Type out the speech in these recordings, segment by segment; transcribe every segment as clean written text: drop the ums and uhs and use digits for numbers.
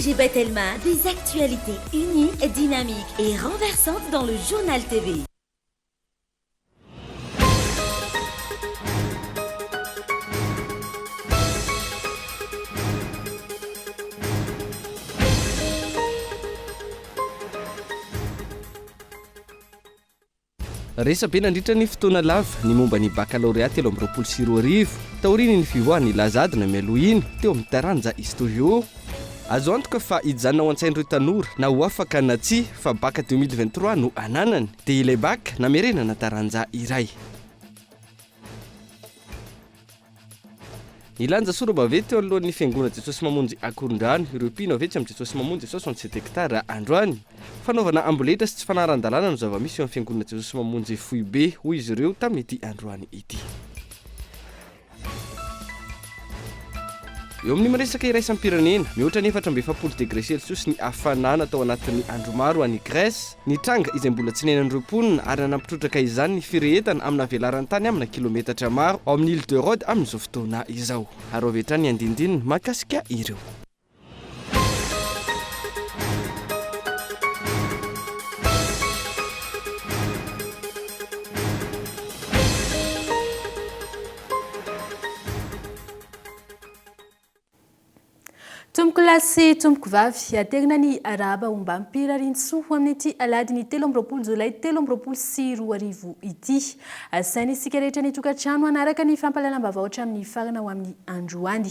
ONG Batelma, des actualités uniques, dynamiques et renversantes dans le Journal TV. Resabe nandritra ny fotoana lava ny momba ny Bakalorea 2023, taorian'iny fivoahan'ny laza adina mialoha iny teo amin'ny taranja Historio. Azo antoka fa hijanona ao an-tsain'ireo tanora na ho afaka na tsia fa Bac 2023 no ananany, dia ilay Bac namerenana taranja iray. Nilanja sora-baventy teo anoloan'ny Fiangonana Jesosy Mamonjy Akorondrano ireo mpino avy etsy amin'ny Jesosy Mamonjy 67 hectares androany. Fanaovana amboletra sy tsy fanaran-dalàna no zava-misy eo amin'ny Fiangonana Jesosy Mamonjy Foibe, hoy izy ireo tamin'ity androany ity. Eo amin'ny miresaka iraisam-pirenena, mihoatra ny 44 degre celsius ny hafanana tao anatin'ny andro maro any Grèce, ny tranga izay mbola tsy niainan'ireo mponina ary nanampy trotraka izany ny firehetana amina velaran-tany amina kilometatra maro ao amin'ny Île de Rhodes amin'izao fotoana izao. Ary avy hatrany ny andinindininy mahakasika ireo. Tompokolahy sy tompokovavy, aterina ny arahaba ombam-pirariantsoa ho amin'ity alahady ny 23 jolay 2023 ity. Asaina isika rehetra ny tokantrano hanaraka ny fampahalalam-baovao hatramin'ny farana ho amin'ny androany.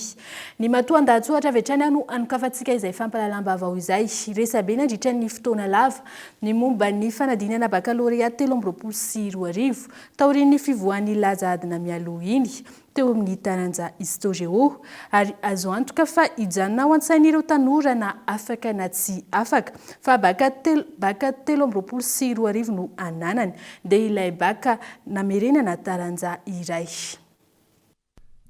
Ny matoan-dahatsoratra avy hatrany no hanokafantsika izay fampahalalam-baovao izay. Resabe nandritra ny fotoana lava ny momba ny fanadinana bakalorea 2023 taorian'ny fivoahan'ny laza adina mialoha iny. teo amin'ny taranja Histo-Géo, ary azo antoka fa hijanona ao an-tsain'ireo tanora na afaka na tsy afaka fa baka telo baka 2023 no ananany, dia ilay baka namerenana taranja iray.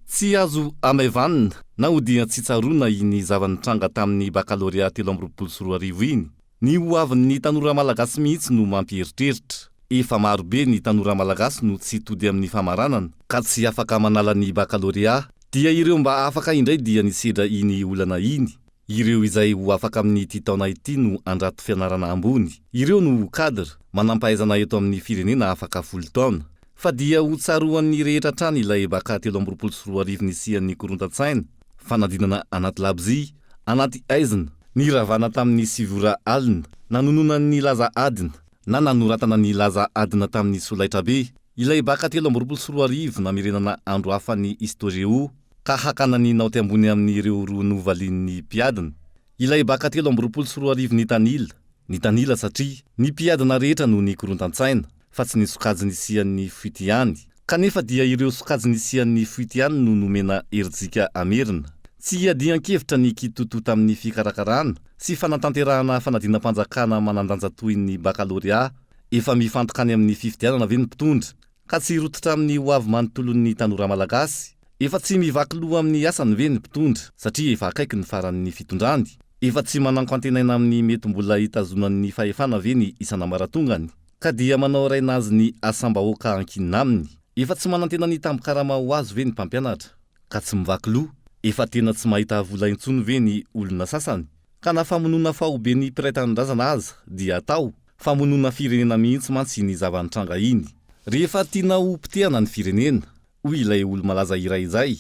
Tsy azo hamaivanina na odian-tsy tsaroana iny zava-nitranga tamin'ny bakalorea 2023 iny. Ny ho avin'ny tanora malagasy mihitsy no mampieritreritra. Efa maro be ny tanora malagasy no tsy tody amin'ny famaranana ka tsy afaka manala ny bakalorea, dia ireo mba afaka indray dia nisedra iny olana iny. Ireo izay ho afaka amin'ity taona ity no andrato fianarana ambony. Ireo no ho cadre, manampahaizana eto amin'ny firenena afaka folo taona. Fa dia ho tsaroan'ny rehetra hatrany ilay baka 2023 nisian'ny korontan-tsaina. Fanadinana anaty labozia, anaty haizina, niravana tamin'ny sivy ora alina, nanonona ny laza adina, na nanoratana ny laza adina tamin'ny solaitrabe, ilay baka 2023 namerenana andro hafa ny Histo-Géo, ka hakana ny naoty ambony amin'ireo roa novalian'ny mpiadina. Ilay baka 2023 nitanila, nitanila satria ny mpiadina rehetra no nikorontan-tsaina, fa tsy ny sokajy nisian'ny fuite ihany. Kanefa dia ireo sokajy nisian'ny fuite ihany no nomena herijika hamerina. Tsy iadian-kevitra ny kitoto tamin'ny fikarakarana sy fanatanterahana fanadinam-panjakana manan-danja toy ny bakalorea. Efa mifantoka any amin'ny fifidianana ve ny mpitondra? Ka tsy rototra amin'ny ho avy manontolon'ny tanora malagasy? Efa tsy mivaky loha amin'ny asany ve ny mpitondra satria efa akaiky ny faran'ny fitondrany? Efa tsy manan-kantenaina amin'ny mety mbola hitazonany ny fahefana ve ny isan'ambaratongany? Ka dia manao rainazy ny asam-bahoaka ankinina aminy? Efa tsy manantena ny tambin-karama ho azo ve ny mpampianatra? Ka tsy mivaky loha? Efa tena tsy mahita vola intsony ve ny olona sasany? Ka na famonoana faobe ny mpiray tanindrazana aza dia atao? Famonoana firenena mihitsy mantsy iny zava-nitranga iny. Rehefa tiana ho potehana ny firenena, hoy ilay olo-malaza iray izay,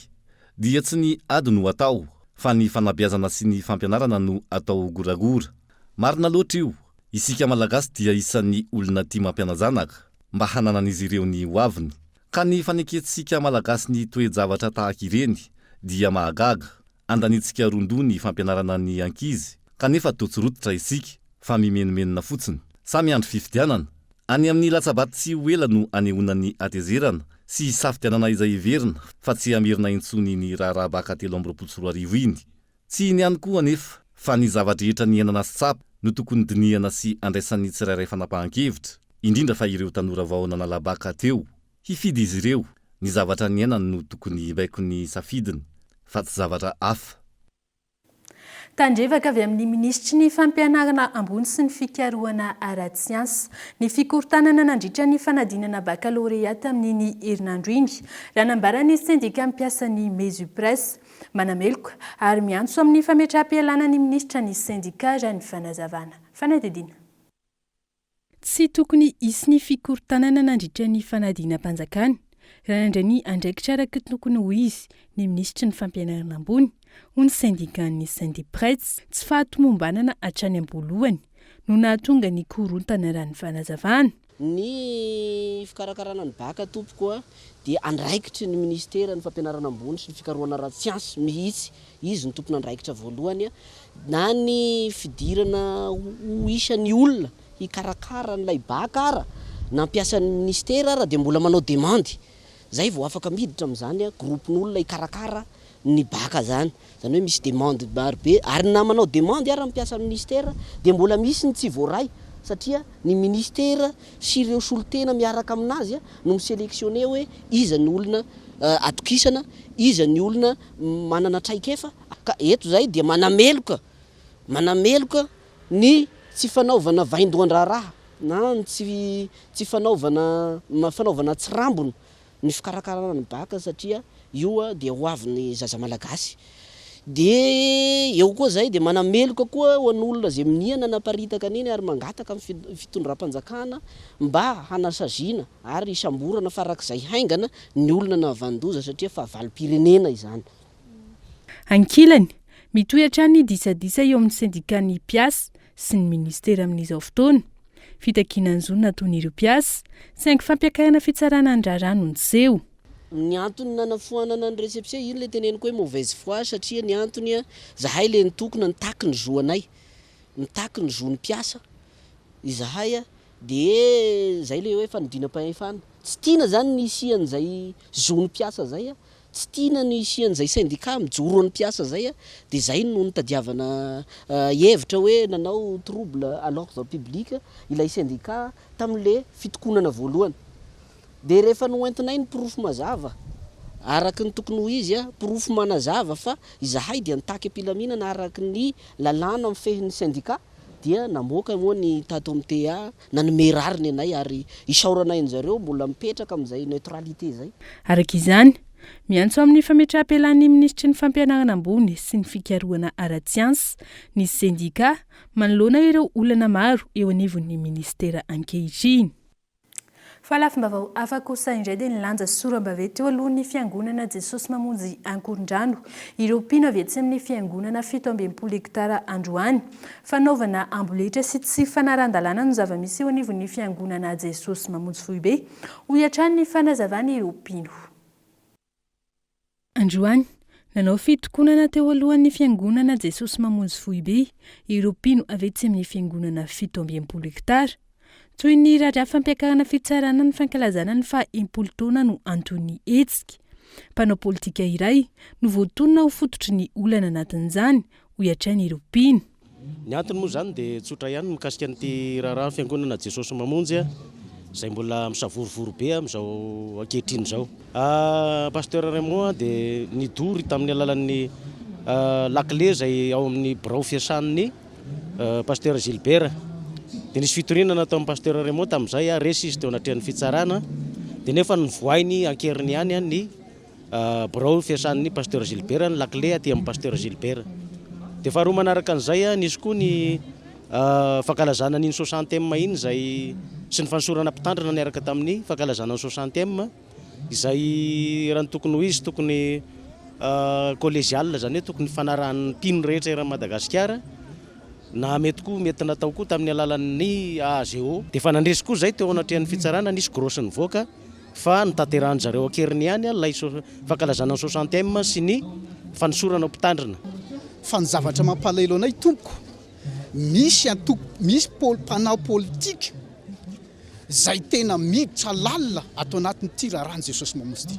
dia tsy ny ady no atao, fa ny fanabeazana sy ny fampianarana no atao goragora. Marina loatra io. Isika Malagasy dia isan'ny olona tia mampiana-janaka, mba hananan'izy ireo ny hoaviny. Ka ny fanekentsika Malagasy ny toe-javatra tahaka ireny dia mahagaga. Andanintsika ron-doha ny fampianarana ny ankizy kanefa toa tsy rototra isika fa mimenomenona fotsiny. Sa miandry fifidianana? Any amin'ny latsabato tsy ho ela no anehoana ny hatezerana sy hisafidianana izay heverina fa tsy hamerina intsony iny raharaha baka 2023 iny. Tsy iny ihany koa anefa fa ny zava-drehetra niainana sy tsapa no tokony dinihana sy andraisan'ny tsirairay fanapahan-kevitra, indrindra fa ireo tanora vao nanala baka teo. Hifidy izy ireo, ny zavatra niainany no tokony hibaiko ny safidiny fa tsy zavatra hafa. Tandrevaka avy amin'ny minisitry ny Fampianarana ambony sy ny fikarohana ara-tsiansa ny fikorontanana nandritra ny fanadinana bakalorea tamin'iny herinandro iny, raha nambaran'ny sendika mpiasan'ny Mesupress. Manameloka ary miantso amin'ny fametraham-pialana ny minisitra ny sendika raha ny fanazavana. Fanadihadiana. Tsy tokony hisy ny fikorontanana nandritra ny fanadinam-panjakana, raha nandray ny andraikitra araka ny tokony ho izy ny minisitry ny Fampianarana ambony, hoy ny sendikan'ny Syndipress. Tsy fahatomombanana hatrany am-boalohany no nahatonga ny korontana raha ny fanazavana. Ny fikarakarana ny bacc tompoko a dia andraikitry ny minisitera ny fampianarana ambony sy ny fikarohana ara-tsiansa mihitsy, izy no tompon'andraikitra voalohany na ny fidirana ho isan'ny olona hikarakara an'ilay bacc ara na mpiasan'ny minisitera ara dia mbola manao demande zay vao afaka miditra amin'izany groupe-n'olona hikarakara ny bacc zany, zany hoe misy demande maro be ary na manao demande ara ny mpiasan'ny ministera dia mbola misy ny tsy voaray satria ny ministera sy ireo solontena miaraka aminazy no mi-selectionner hoe iza ny olona atokisana, iza ny olona manana traikefa, ka eto zay dia manameloka, manameloka ny tsy fanaovana vaindohan-draharaha na ny tsy tsy fanaovana fanaovana tsirambina ny fikarakarana ny bac satria io dia ho avin'ny zaza malagasy. Dia eo koa izay dia manameloka koa ho an'olona izay minia nanaparitaka an'iny ary mangataka amin'ny fitondram-panjakana mba hanasaziana ary hisamborana farak'izay haingana ny olona nahavanon-doza satria fahavalom-pirenena izany. Ankilany, mitohy hatrany ny disadisa eo amin'ny sendikan'ny mpiasa sy ny minisitera amin'izao fotoana. Fitakiana ny zo nataon'ireo mpiasa, saingy fampiakarana fitsarana ny raharaha no niseho. Ny antony nanafoanana ny reception, iny le teneniko hoe mauvaise foi satria ny antony zahay le nitokona nitaky ny zo anay, mitaky ny zon'ny mpiasa izahay de zay le hoe fanodinam-pahefana. Tsy tiana zany ny hisian'izay zon'ny mpiasa zay Tsy tiana ny hisian'izay syndicat mijoro an'ny mpiasa zay dia zay no nitadiavana hevitra hoe nanao trouble à l'ordre public ilay syndicat tamin'le fitokonana voalohany. Dia rehefa noentinay ny porofo mazava araka ny tokony ho izy, porofo manazava fa izahay dia nitaky am-pilaminana araka ny lalàna mifehy ny syndicat dia namoaka moa ny tato amin'ny TA nanome rariny anay ary isaoranay an-jareo mbola mipetraka amin'izay neutralité izay. Araka izany, miantso amin'ny fametraham-pialan'ny minisitry ny Fampianarana ambony sy ny fikarohana ara-tsiansa ny sendika manoloana ireo olana maro eo anivon'ny minisitera ankehitriny. Fa lafim-baovao hafa kosa indray dia nilanja soram-baventy teo alohan'ny fiangonana Jesosy Mamonjy Ankorondrano ireo mpino avy etsy amin'ny fiangonana 67 hektara androany. Fanaovana amboletra sy tsy fanarahan-dalàna no zava-misy eo anivon'ny fiangonana Jesosy Mamonjy Foibe, hoy hatrany ny fanazavan'ireo mpino. Androany, nanao fitokonana teo alohan'ny fiangonana Jesosy Mamonjy Foibe ireo mpino avy etsy amin'ny fiangonana 67 hektara. Toy ny raharaha fampiakarana fitsarana ny fankalazana ny faha 60 taona no anton'ny hetsika. Mpanao politika iray no voatonona ho fototry ny olana anatin'izany, hoy hatrany ireo mpino. Ny antony moa izany dia tsotra ihany mikasika an'ity raharaha Fiangonana Jesosy Mamonjy izay mbola misavorovoro be amin'izao ankehitriny izao. Pasteur Raymond dia nidory tamin'ny alalan'ny lakile izay ao amin'ny birao fiasan'ny Pasteur Gilbert. Dia nisy fitoriana nataon'ny Pasteur Raymond tamin'izay, resy izy teo anatrehan'ny fitsarana, dia nefa novohainy an-keriny ihany ny Birao fiasan'ny Pasteur Gilbert ny lakile aty amin'ny Pasteur Gilbert. Dia faharoa manaraka an'izay, nisy koa ny fankalazana an'iny soixantième iny izay sy ny fanosorana mpitandrina niaraka tamin'ny fankalazana ny soixantième izay raha ny tokony ho izy tokony collégial izany hoe tokony hifanarahan'ny mpino rehetra eran'i Madagasikara na mety koa mety natao koa tamin'ny alalan'ny AAGO. Dia efa nandresy koa izay teo anatrehan'ny fitsarana, nisy grosse nivoaka. Fa notanterahan-dry zareo an-keriny ihany ilay fankalazana ny soixantième sy ny fanosorana ho mpitandrina. Fa ny zavatra mampalahelo anay tompoko, misy antoko, misy pol, mpanao politika izay tena miditra lalina ato anatin'ity raharahan'i Jesosy Mamonjy ity.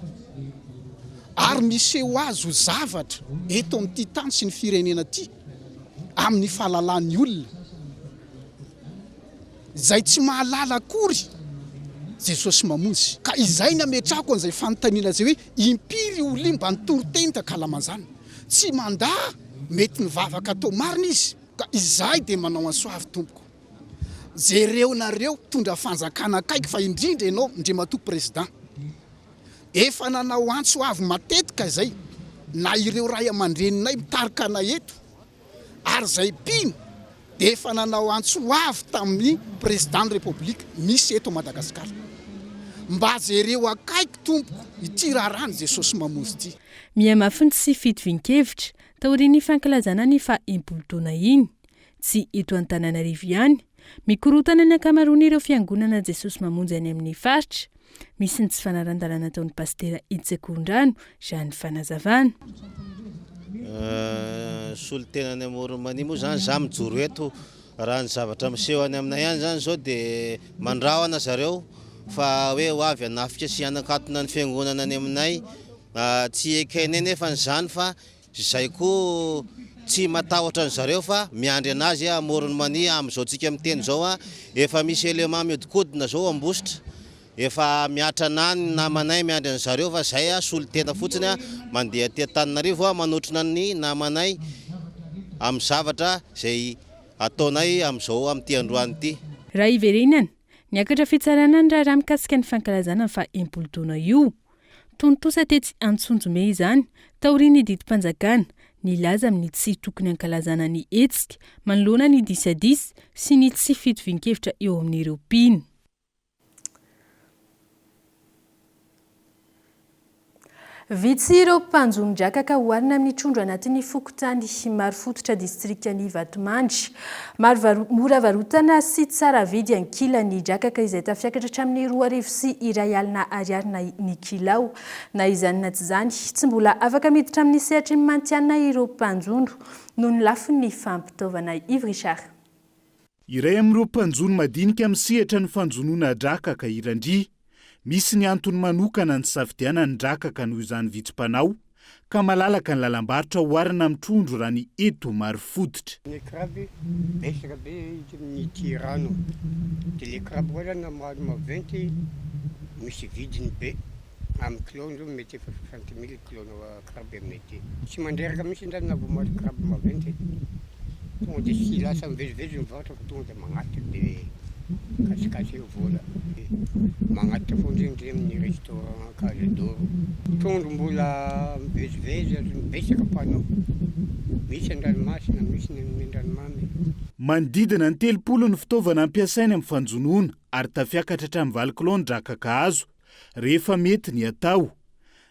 Ary miseho azy ho zavatra eto amin'ity tany sy ny firenena ity amin'ny fahalalan'ny olona. Izay tsy mahalala akory Jesosy mamonjy. Ka izay ny ametrahako an'izay fanontaniana izay hoe impiry olona mba nitory teny tankalamanjana. Tsy mandà. Mety nivavaka atao marina izy ka izahay dia manao ansoavy tompoko. Jereo nareo mpitondra fanjakana akaiky fa indrindra ianao Ndriamatoa Président. Efa nanao antso avo matetika izay na ireo ray aman-dreninay mitarika anay eto ary izay mpino dia efa nanao antso avo tamin'ny Président ny République misy eto Madagascar. Mba jereo akaiky tompoko ity raharahan'i Jesosy Mamonjy ity. Mihamafy ny tsy fitovian-kevitra taorian'ny fankalazana ny faha 60 taona iny. Tsy eto Antananarivo ihany. Mikorontana ny ankamaroan'ireo fiangonana Jesosy Mamonjy any amin'ny faritra. Misy ny tsy fanaran-dalàna ataon'ny pasitera etsy Ankorondrano, raha ny fanazavana. Solontenan'ny Amoron'i Mania moa izany za mijoro eto, raha ny zavatra miseho any aminay any izany izao dia mandrahona zareo fa hoe ho avy hanafika sy hanakatona ny fiangonana any aminay, tsy ekenay nefa izany fa Izay koa tsy matahotra an zareo fa miandry anazy amoron'i mania amin'izao tsika miteny izao a, efa misy élément miodikodina zao Ambositra, efa miatrana any ny namanay miandry an zareo fa zay a solontena fotsiny a mandeha aty Antananarivo a manotrona ny namanay amin'ny zavatra izay ataonay amin'izao amin'ity androany ity. Raha hiverenana, niakatra fitsarana ny raharaha mikasika ny fankalazana ny faha 60 taona io. Tontosa tetsy Antsonjombe izany taorian'ny didim-panjakana nilaza amin'ny tsy tokony hankalazana ny hetsika manoloana ny disadisa sy ny tsy fitovian-kevitra eo amin'ireo mpino. Vitsy ireo mpanjono drakaka oharina amin'ny trondro anatin'ny fokontany Marofototra distrikan'i Vatomandry. Maro mora varotana sy tsara vidy ankilany drakaka izay tafiakatra hatramin'ny 2100 ariary na ny kilao. Na izany na tsy izany, tsy mbola afaka miditra amin'ny sehatry ny mantianina ireo mpanjono noho ny lafiny fampitaovana. Yves Richard. Iray amin'ireo mpanjono madinika misehatra ny fanjonoana drakaka i Randria. Misy ny antony manokana nisafidianany ny drakaka noho izany vitsy mpanao ka malalaka ny lalam-barotra oharina amin'ny trondro raha ny eto Marofototra. Ny crabe betsaka be izy amin'ity rano de le crabe koa zany na maro maventy misy vidiny be amin'ny kilao zao mety efa soixante mille kilao-na crabe aminay aty. Tsy mandreraka mihitsy zany na vao mahazo crabe maventy tonga de tsy lasa mivezivezy mivarotra fa tonga de magnatitra de kasikasy eo vola. Magnatitra foana zegny ndre amin'ny restaurant Cage d'or. Trondro mbola mivezivezy ary betsaka mpanao. Misy an-dranomasina, misy ny any an-dranomamy. Manodidina ny 30 ny fitaovana ampiasaina amin'ny fanjonoana ary tafiakatra hatramin'ny valo kilao ny drakaka azo rehefa mety ny atao.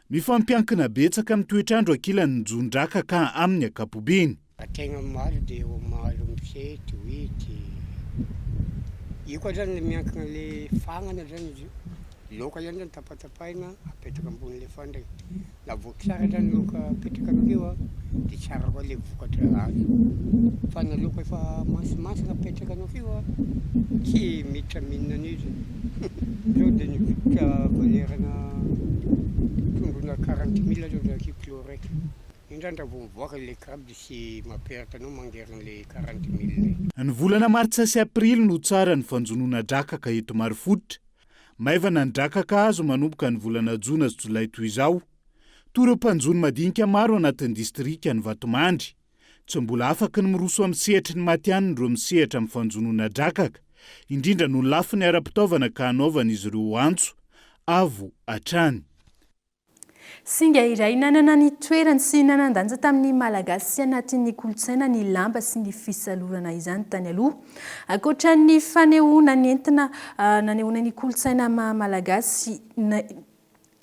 Mifampiankina betsaka amin'ny toetr'andro ankilany ny jono-drakaka amin'ny ankapobeny. Raha tegna maro dia eo amin'ny mahazo amin'ny sept, huit. Io koa zany le miankina le fagnana zany izy io. Laoka ihany zany tapatapahina apetraka ambonin'le fandrika. Na voky tsara zany laoka apetraka amin'io an, dia tsara koa le vokatra azo. Fa na laoka efa mansimansina apetraka anao io an, tsy miditra mihinana an'io izy. Zao dia nividy valeur-na trondrona 40 mille zao za kilo raiky. Indrindra vao mivoaka le crabe dia tsy mampiaraka anao mangerina le 40 mille iny. Ny volana martsa sy aprily no tsara ny fanjonoana drakaka eto Marofototra. Maivana ny drakaka azo manomboka ny volana jona sy jolay toy izao. Toy ireo mpanjono madinika maro anatin'ny distrikan'i Vatomandry. Tsy mbola afaky ny miroso amin'ny sehatry ny matihanina ireo misehatra amin'ny fanjonoana drakaka, indrindra noho ny lafiny ara-pitaovana ka hanaovan'izy ireo antso avo hatrany. Singa iray nanana ny toerany sy nanan-danja tamin'ny Malagasy anatin'ny kolontsaina ny lamba sy ny fisalorana izany tany aloha. Ankoatra ny fanehoana nentina nanehoana ny kolontsaina maha Malagasy,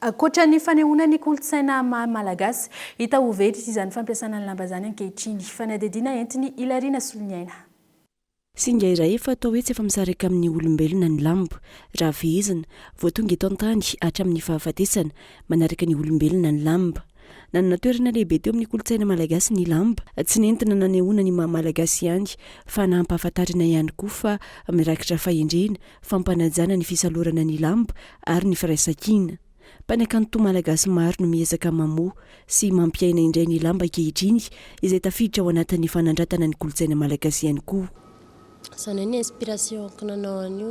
ankoatra ny fanehoana ny kolontsaina maha Malagasy, hita ho very izany fampiasana ny lamba izany ankehitriny. Fanadihadiana entin'i Hilariana Soloniaina. Singa iray efa atao hoe tsy afa-misaraka amin'ny olombelona ny lamba. Raha fehezina, vao tonga eto an-tany hatramin'ny fahafatesana, manaraka ny olombelona ny lamba. Nanana toerana lehibe teo amin'ny kolontsaina malagasy ny lamba. Tsy nentina nanehoana ny maha malagasy ihany fa nampahafantarina ihany koa fa mirakitra fahendrena, fampanajana ny fisalorana ny lamba ary ny firaisankina. Mpanakanto malagasy maro no miezaka mamoha sy mampiaina indray ny lamba ankehitriny, izay tafiditra ao anatin'ny fanandratana ny kolontsaina malagasy ihany koa. Izany hoe ny inspiration-ko nanao an'io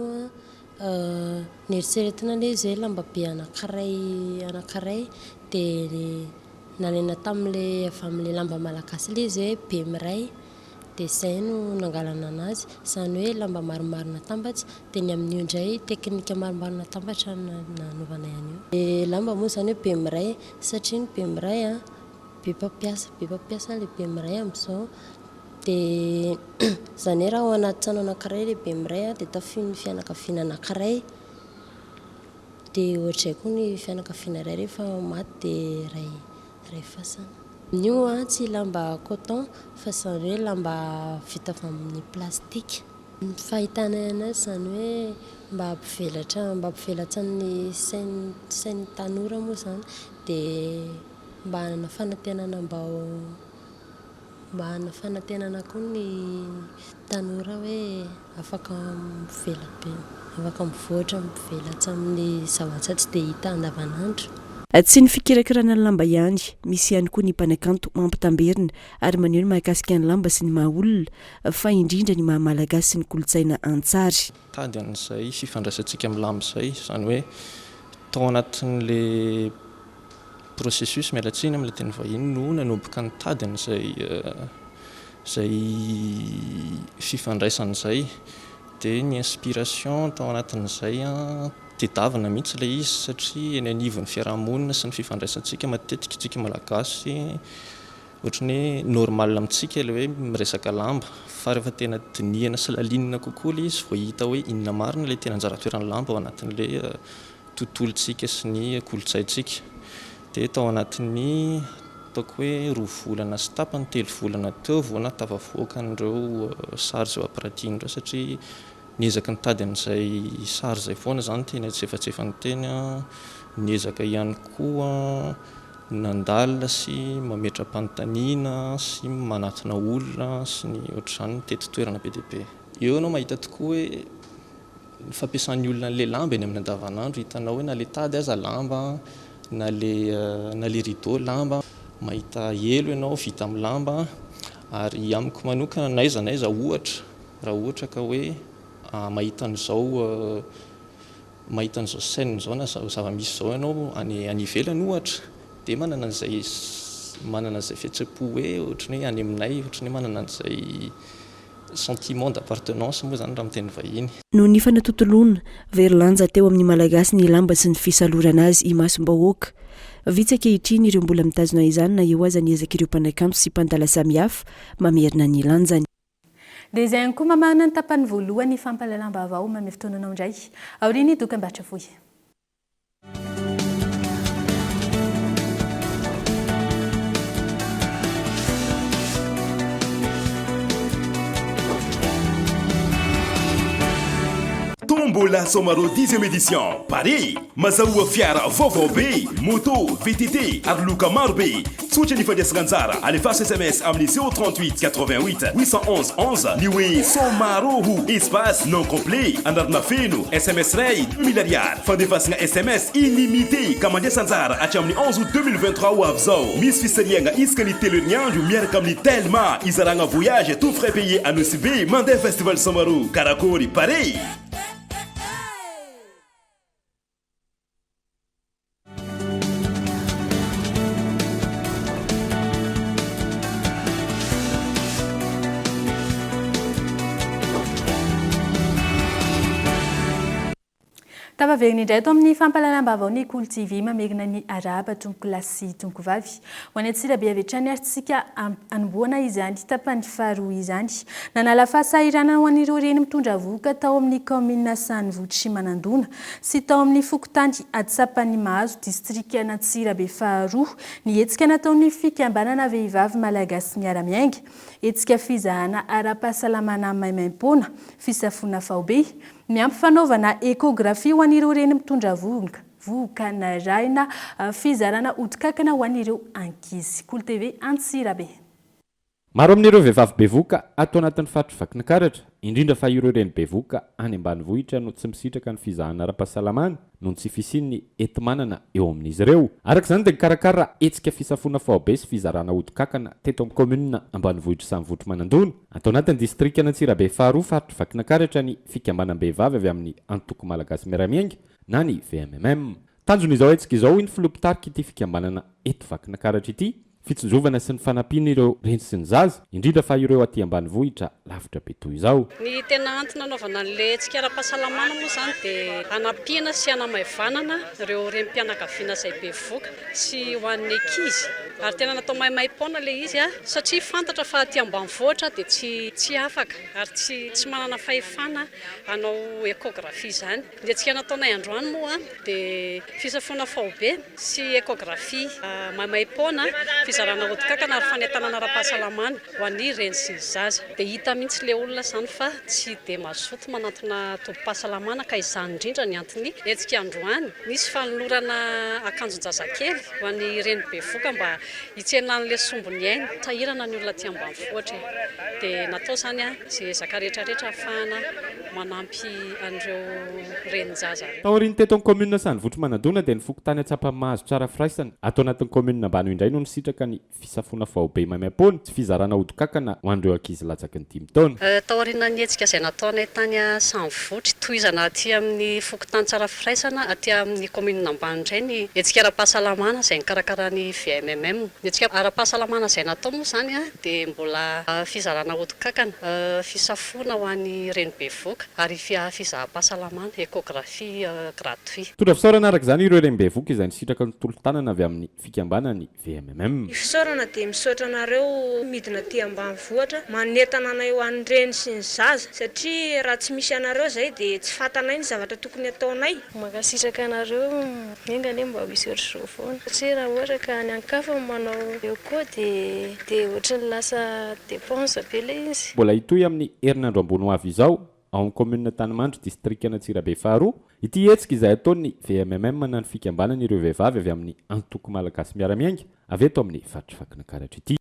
an, neritreretina ilay izy hoe lamba be anankiray anankiray dia. Nalaina tamin'ilay avy amin'ilay lamba malagasy ilay izy hoe bemiray dia izay no nangalana anazy, izany hoe lamba maromaro natambatra dia ny amin'io indray teknika maromaro natambatra no nanaovanay an'io. Ilay lamba moa izany hoe bemiray satria ny bemiray an, be mpampiasa be mpampiasa ilay bemiray amin'izao dia izany hoe raha ao anaty trano anankiray ilay bemiray an dia tafihin'ny fianakaviana anankiray. Dia ohatr'izay koa ny fianakaviana iray rehefa maty dia iray iray fasana. Io an tsy lamba coton fa izany hoe lamba vita avy amin'ny plastique. Ny fahitanay anazy izany hoe mba hampivelatra mba hampivelatra ny sain'ny sain'ny tanora moa izany dia mba hanana fanantenana mba ho Mba hanana fanantenana koa ny tanora hoe afaka mivela-be, afaka mivoatra, mivelatra amin'ny zavatra tsy dia hita andavanandro. Tsy ny fikirakirana ny lamba ihany, misy ihany koa ny mpanakanto mampitamberina ary maneho ny mahakasika ny lamba sy ny maha olona fa indrindra ny maha malagasy sy ny kolontsaina an-tsary. Tady an'izay fifandraisantsika amin'ny lamba izay, izany hoe tao anatin'ilay processus, miala tsiny amin'ilay teny vahiny, no nanomboka nitady an'izay izay fifandraisana izay. Dia ny inspiration tao anatin'izay an, tedavina mihitsy ilay izy satria eny anivon'ny fiaraha-monina sy ny fifandraisantsika matetika isika Malagasy ohatran'ny hoe normal amintsika ilay hoe miresaka lamba fa rehefa tena dinihana sy lalinina kokoa ilay izy vao hita hoe inona marina ilay tena anjara toeran'ny lamba ao anatin'ilay tontolontsika sy ny kolontsaintsika. Dia tao anatin'ny ataoko hoe roa volana sy tapany, telo volana teo vao nahatafavoaka an'ireo sary izay ho ampiratiana ireo satria niezaka nitady an'izay sary izay foana izany teny antsefatsefany teny aho, niezaka ihany koa nandalina sy mametra-panontaniana sy manatona olona sy ny ohatr'izany, nitety toerana be dia be. Eo ianao mahita tokoa hoe Ny fampiasan'ny olona an'ilay lamba eny amin'ny andavanandro, hitanao hoe na ilay tady aza lamba, na ilay na ilay rideau lamba, mahita elo ianao vita amin'ny lamba, ary amiko manokana na aiza na aiza ohatra, raha ohatra ka hoe mahita an'izao mahita an'izao scène izao na zava-misy izao ianao any any ivelany ohatra, dia manana an'izay manana an'izay fihetseham-po hoe ohatran'ny hoe any aminay, ohatran'ny hoe manana an'izay Sentiment d'appartenance moa izany raha amin'ny teny vahiny. Noho ny fanatontoloana, very lanja teo amin'ny Malagasy ny lamba sy ny fisalorana azy imasom-bahoaka. Vitsy ankehitriny ireo mbola mitazona izany na eo aza ny ezak'ireo mpanakanto sy mpandala samihafa mamerina ny lanjany. Dia izay ihany koa mamarana ny tapany voalohany fampahalalam-baovao manome fotoana anao indray aorian'ny dokambarotra fohy. Tombola Somaro dixième édition Paris Mazahoa fiara vaovao be, moto, VTT ary loka maro be. Tsotra ny fandraisana anjara, alefaso sms amin'ny 038 88 811 11 ny hoe Somaro ho espace nom complet, anarana feno, sms iray 2000 ariary. Fandefasana sms illimité ka mandraisa anjara hatramin'ny 11 août 2023 ho avy izao. Misy fisarihana isaka ny telo herinandro miaraka amin'ny Telma izaragna voyage tout frais payé à Nosy Be mandeha festival Somaro. Karakôry pare! Tafaverina indray ato amin'ny fampahalalam-baovao ny Kolo TV mamerina ny arahaba tompokolahy sy tompokovavy. Ho any Antsirabe avy hatrany ary tsika hanombohana izany tapany faharoa izany. Nanala fahasahiranana ho an'ireo reny mitondra vohoka tao amin'ny kaominina Sahanivohitr'i Manandona sy tao amin'ny fokontany Atsapanimahazo, distrikan'Antsirabe faharoa, ny hetsika nataon'ny fikambanana Vehivavy Malagasy Miara-Miainga, hetsika fizahana ara-pahasalamana maimaimpoana, fisafoana faobe, miampy fanaovana échographie ho an'ireo reny mitondra vohoka. Vohoka narahina fizarana odi-kankana ho an'ireo ankizy. Kolo TV Antsirabe. Maro amin'ireo vehivavy bevohoka ato anatin'ny faritr'i Vakinankaratra, indrindra fa ireo reny bevohoka any ambanivohitra no tsy misitraka ny fizahana ara-pahasalamana noho ny tsy fisian'ny enti-manana eo amin'izy ireo. Araka izany dia nikarakara hetsika fisafoana faobe sy fizarana odi-kankana teto amin'ny kaominina ambanivohitr'i Sanivotry Manandona, ato anatin'ny distrikan'Antsirabe faharoa faritr'i Vakinankaratra ny fikambanam-behivavy avy amin'ny Antoko Malagasy Miara-Miainga na ny VMMM. Tanjona izao hetsika izao, hoy ny filoha mpitarika ity fikambanana eto Vakinakaratra ity, fitsinjovana sy ny fanampiana ireo reny sy ny zaza, indrindra fa ireo aty ambanivohitra lavitra be toy izao. Ny tena antony nanaovana an'ilay hetsika ara-pahasalamana moa izany dia hanampiana sy hanamaivanana ireo renim-pianakaviana izay bevohoka sy ho an'ny ankizy ary tena natao maimaim-poana ilay izy satria fantatra fa aty ambanivohitra dia tsy tsy afaka ary tsy tsy manana fahefana hanao échographie izany. Ny hetsika nataonay androany moa dia fisafoana faobe sy échographie maimaim-poana, fizarana odi-kankana ary fanentanana ara-pahasalamana ho an'ny reny sy ny zaza. Dia hita mihitsy ilay olona izany fa tsy dia mazoto manantona tobim-pahasalamana ka izany indrindra ny anton'ny hetsika androany. Nisy fanolorana akanjon-jazakely ho an'ny reny bevohoka mba hitsenan'ilay sombin'ny ainy. Sahirana ny olona aty ambanivohitra e! Dia natao izany izay ezaka rehetra rehetra ahafahana manampy an'ireo renin-jaza ireo. Taorian'ny teto amin'ny kaominina Sanivotry Manandona dia ny fokontany Antsapamahazo Tsarafiraisana ato anatin'ny kaominina Ambano indray no nisitraka ny fisafoana faobe maimaimpoana sy fizarana odi-kankana ho an'ireo ankizy latsaky ny dimy taona. Taorian'ny hetsika izay nataonay tany Sanivotry, tohizana aty amin'ny fokontany Tsarafiraisana aty amin'ny kaominina Ambano indray ny hetsika ara-pahasalamana izay nokarakaran'ny VMMM. Ny hetsika ara-pahasalamana izay natao moa izany dia mbola fizarana odi-kankana, fisafoana ho an'ny reny bevoka ary fizaham-pahasalamana, échographie gratuit. Mitondra fisaorana araka izany ireo reny bevoka izay nisitraka ny tolo-tanana avy amin'ny fikambanan'ny VMMM. Ny fisaorana dia misaotra anareo midina aty ambanivohitra manentana anay ho an'ny reny sy ny zaza satria raha tsy misy anareo izay dia tsy fantanay ny zavatra tokony ataonay. Mankasitraka anareo, enga anie mba ho hisy ohatr'izao foana satria raha ohatra ka any an-kafa no manao eo koa dia dia ohatran'ny lasa dépense be ilay izy. Mbola hitohy amin'ny herinandro ambony ho avy izao, ao amin'ny kaominina Antanimandry, distrikan'Antsirabe faharoa, ity hetsika izay ataon'ny VMMM na ny fikambanana ireo vehivavy avy amin'ny Antoko Malagasy Miara-Miainga avy eto amin'ny faritr'i Vakinankaratra ity.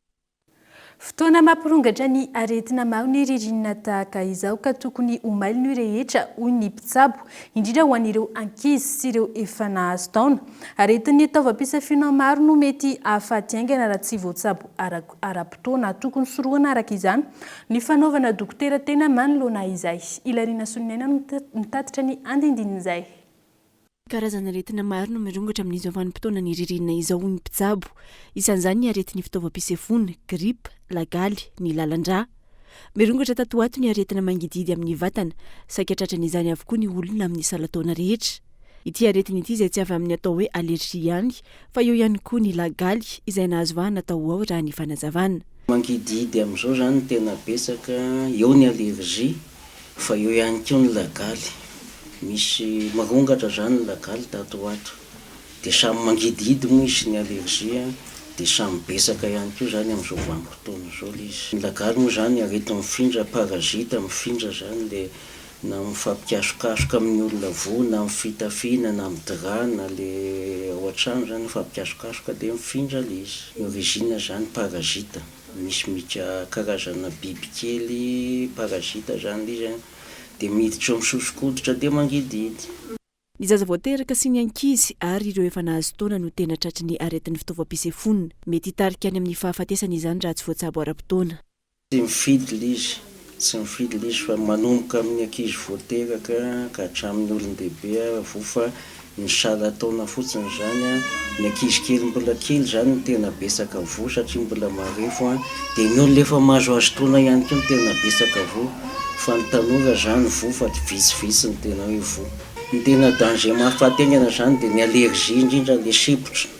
Fotoana mampirongatra ny aretina maro ny ririnina tahaka izao ka tokony ho mailo ny rehetra hoy ny mpitsabo, indrindra ho an'ireo ankizy sy ireo efa nahazo taona. Aretin'ny taovam-pisafiana maro no mety hahafaty haingana raha tsy voatsabo ara-potoana. Tokony sorohana araka izany ny fanaovana dokotera tena manoloana izay. Ilariana Soloniaina no mitatitra ny andindinin'izay. Karazana aretina maro no mirongatra amin'izao vanim-potoanan'ny ririnina izao hoy ny mpitsabo. Isan'izany ny aretin'ny fitaovam-pisefoana, gripa, lagaly, ny lalan-drà. Mirongatra tato ho ato ny aretina mangidihidy amin'ny vatana, saika tratran'izany avokoa ny olona amin'ny salan-taona rehetra. Ity aretina ity izay tsy avy amin'ny atao hoe allergie ihany fa eo ihany koa ny lagaly izay nahazo vahana tao ho ao raha ny fanazavana. Mangidihidy amin'izao izany no tena betsaka, eo ny allergie Fa eo ihany koa ny lagaly. Misy mirongatra zany ny lagaly tato ho ato. Dia samy mangidihidy moa izy sy ny allergie dia samy betsaka ihany koa zany amin'izao vanim-potoana izao ilay izy. Ny lagaly moa zany areti-mifindra, parasite mifindra zany le na mifampikasokasoka amin'ny olona voa na amin'ny fitafiana na amin'ny drap na le ao an-trano zany mifampikasokasoka dia mifindra ilay izy. Ny origine zany parasite. Misy mika karazana bibikely parasite zany le izy an, de miditra eo amin'ny sosokoditra de mangidihidy. Ny zaza vao teraka sy ny ankizy ary ireo efa nahazo taona no tena tratry ny aretin'ny fitaovam-pisefoana. Mety hitarika any amin'ny fahafatesana izany raha tsy voatsabo ara-potoana. Tsy mifidy le izy, tsy mifidy le izy fa manomboka amin'ny ankizy vao teraka ka hatramin'ny olon-dehibe voa fa Ny salan-taona fotsiny izany an, ny ankizy kely mbola kely izany no tena betsaka voa satria mbola marefo an, dia ny olona efa mahazoazo taona ihany koa no tena betsaka voa, fa ny tanora izany voa fa vitsivitsy no tena hoe voa. Ny tena danger mahafaty haingana izany dia ny allergie indrindra ilay sepotra,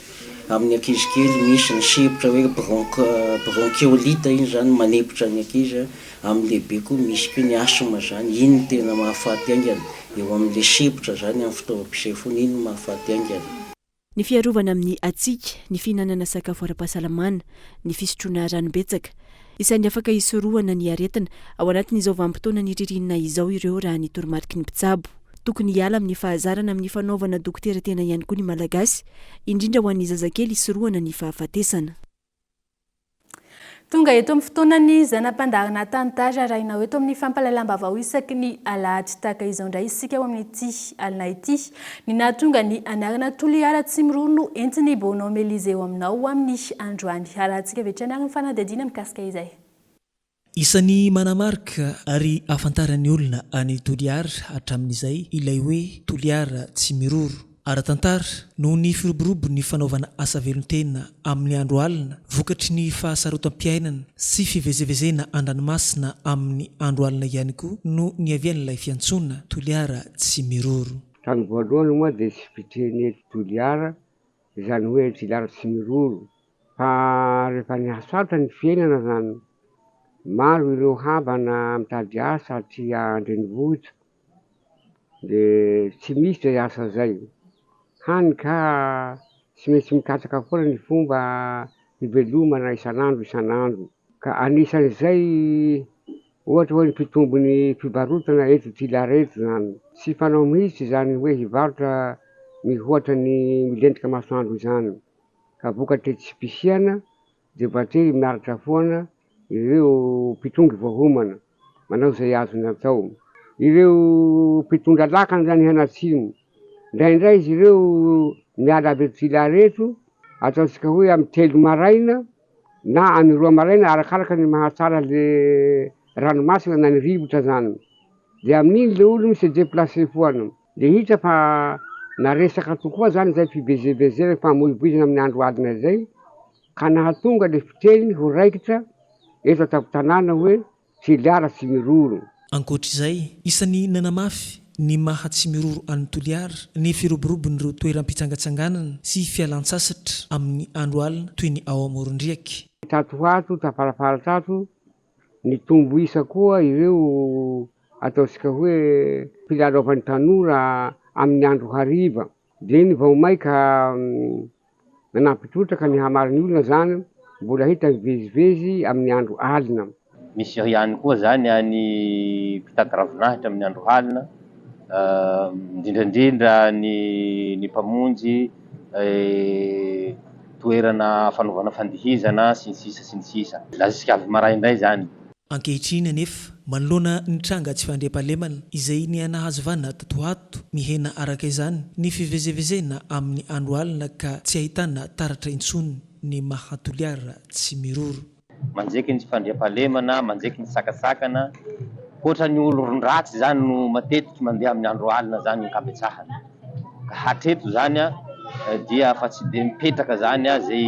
amin'ny ankizy kely misy ny sepotra hoe bronch bronchiolite iny izany manepotra ny ankizy an, Amin'ny lehibe koa misy koa ny asthme zany, iny no tena mahafaty haingana, eo amin'ilay sempotra zany amin'ny fitaovam-pisefoana, iny no mahafaty haingana. Ny fiarovana amin'ny hatsiaka, ny fihinanana sakafo ara-pahasalamana, ny fisotroana rano betsaka. Isan'ny afaka hisorohana ny aretina ao anatin'izao vanim-potoanan'ny ririnina izao ireo raha ny toromariky ny mpitsabo. Tokony hiala amin'ny fahazarana amin'ny fanaovana dokotera tena ihany koa ny Malagasy, indrindra ho an'ny zazakely hisorohana ny fahafatesana. Tonga eto amin'ny fotoanan'ny zana-pandaharana tantara arahinao eto amin'ny fampahalalam-baovao isaky ny alahady tahaka izao indray isika ao amin'ity alina ity. Ny nahatonga ny anarana Toliara Tsimiroro no entin'i Bonhomme Elysée eo aminao ho amin'ny androany. Arahantsika avy hatrany ary ny fanadihadiana mikasika izay. Isan'ny manamarika ary ahafantaran'ny olona an'i Toliara hatramin'izay ilay hoe Toliara Tsimiroro. Ara-tantara, noho ny firoborobon'ny fanaovana asa velon-tena amin'ny andro alina vokatry ny fahasarotam-piainana sy fivezivezena an-dranomasina amin'ny andro alina ihany koa no niavian'ilay fiantsoana Toliara tsy miroro. Tamin'ny voalohany moa dia tsy fiteny eto Toliara izany hoe Toliara tsy miroro fa rehefa nihasarotra ny fiainana izany, maro ireo havana mitady asa aty an-drenivohitra dia tsy misy izay asa izay, hany ka tsy maintsy mikatsaka foana ny fomba hivelomana isan'andro isan'andro, ka anisan'izay ohatra hoe ny fitombon'ny fivarotana eto Toliara eto izany, tsy fanao mihitsy izany hoe hivarotra mihoatra ny milentika masoandro izany, ka vokatry tsy fisiana dia voatery miaritra foana ireo mpitongy voahomana manao izay azony atao. Ireo mpitondra lakana izany hianatsimo, indraindray izy ireo miala avy eto Toliara eto, ataontsika hoe amin'ny telo maraina na amin'ny roa maraina arakaraka ny mahatsara le ranomasina na ny rivotra izany, dia amin'iny le olo mi-se déplacer foana. Dia hita fa naresaka tokoa izany izay fivezivezena famoivoizana amin'ny andro alina izay ka nahatonga ilay fiteny ho raikitra eto an-tampon-tanàna hoe Toliara tsy miroro. Ankoatra izay, isan'ny nanamafy ny maha tsy miroro an'i Toliara ny firoborobon'ireo toeram-pitsangatsanganana sy fialan-tsasatra amin'ny andro alina toy ny ao amoron-driaka. Tato ho ato, tafarafara tato, nitombo isa koa ireo ataontsika hoe filalaovan'ny tanora amin'ny andro hariva. Dia iny vao maika nanampy trotraka ny hamarin'ny olona izany mbola hita mivezivezy amin'ny andro alina. Misy ihany koa izany any mpitady ravinahitra amin'ny andro halina, indrindra indrindra ny ny mpamonjy toerana fanaovana fandihizana sy ny sisa sy ny sisa. Jusqu'à avy maraindray izany. Ankehitriny anefa, manoloana ny tranga tsy fandriampahalemana izay niha-nahazo vahana tato ho ato, mihena araka izany ny fivezivezena amin'ny andro alina ka tsy ahitana taratra intsony ny maha Toliara tsy miroro. Manjeky ny tsy fandriampahalemana, manjeky ny sakasakana, hoatra ny olon-dratsy izany no matetiky mandeha amin'ny andro alina izany ny ankabetsahany. Ka hatreto izany dia fa tsy dia mipetraka izany izay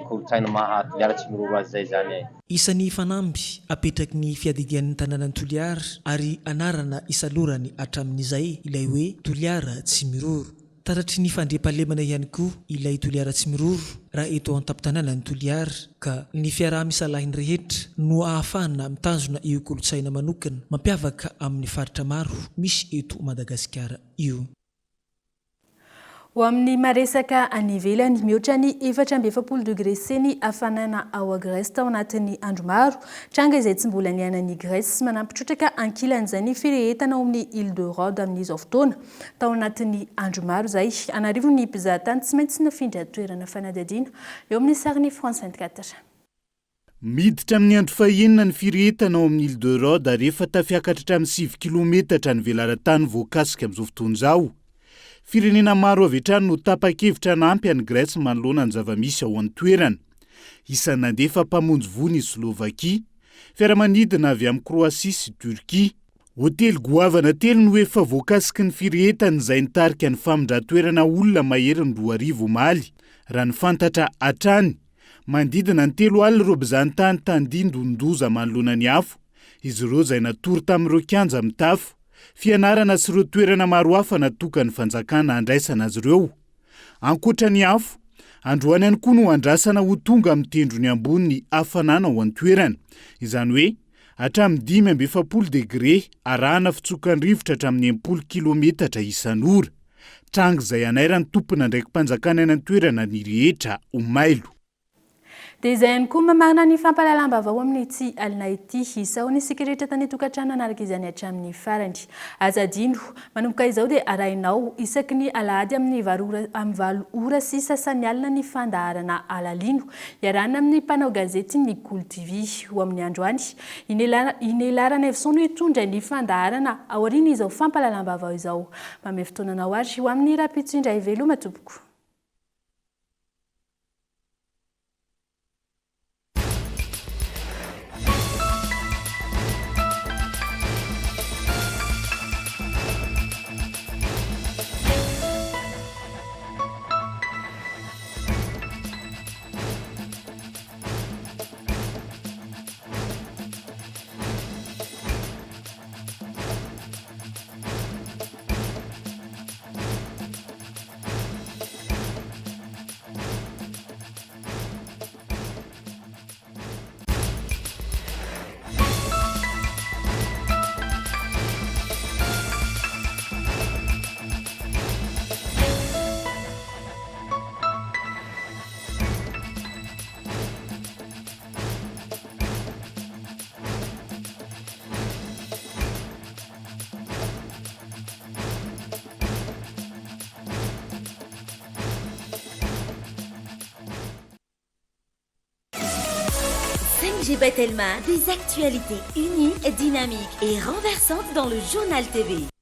kolontsaina maha Toliara tsy miroro azy izay izany e. Isan'ny fanamby apetraky ny fiadidian'ny tanànan'i Toliara ary anarana isalorany hatramin'izay ilay hoe Toliara tsy miroro. Taratry ny fandriampahalemana ihany koa ilay Toliara tsy miroro raha eto an-tampon-tanànan'i Toliara ka ny fiaraha-misalahin'ny rehetra no ahafahana mitazona io kolontsaina manokana mampiavaka amin'ny faritra maro misy eto Madagasikara io. Ho amin'ny maresaka any ivelany, mihoatra ny 44 degré C ny hafanana ao Grèce tao anatin'ny andro maro, tranga izay tsy mbola niainan'i Grèce. Manampy trotraka ankilan'izay ny firehetana ao amin'ny Île de Rhodes amin'izao fotoana. Tao anatin'ny andro maro izay, an'arivony ny mpizahatany tsy maintsy nafindra toerana fanadihadiana eo amin'ny sarin'ny France 24. Miditra amin'ny andro fahenina ny firehetana ao amin'ny Île de Rhodes ary efa tafiakatra hatramin'ny sivy kilometatra ny velaran-tany voakasika amin'izao fotoana izao. Firenena maro avy hatrany no tapa-kevitra hanampy an'i Grèce manoloana ny zava-misy ao an-toerana. Isan'ny nandefa mpamonjy voina i Slovakia, fiaramanidina avy amin'i Croatie sy Turquie. Hotely goavana telo no efa voakasiky ny firehetana izay nitarika ny famindran-toerana olona maherin'ny 2000 omaly, raha ny fantatra hatrany. Manodidina ny 30 ireo mpizahantany tandindon-doza manoloana ny afo, izy ireo izay natory tamin'ireo kianja mitafo, fianarana sy ireo toerana maro hafa natokan'ny fanjakana handraisana azy ireo. Ankoatra ny afo, androany ihany koa no andrasana ho tonga amin'ny tendrony ambony ny hafanana ao an-toerana, izany hoe hatramin'ny 45 degre arahana fitsokan'ny rivotra hatramin'ny 60 kilometatra isan'ora. Tranga izay hanairan'ny tompon'andraiki-panjakana any an-toerana ny rehetra ho mailo. Dia izay ihany koa mamarana ny fampahalalam-baovao amin'ity alina ity. Isaorana isika rehetra tany an-tokantrano nanaraka izany hatramin'ny farany. Aza adino, manomboka izao dia arahinao isaky ny alahady amin'ny valo ora amin'ny valo ora sy sasany alina ny fandaharana Alalino iarahana amin'ny mpanao gazety ny Kolo TV. Ho amin'ny androany, i Nela Ranaivoson no hitondra ny fandaharana aorian'izao fampahalalam-baovao izao. Manome fotoana anao ary ho amin'ny rahampitso indray. Veloma tompoko. ONG Batelma, des actualités uniques, dynamiques et renversantes dans le Journal TV.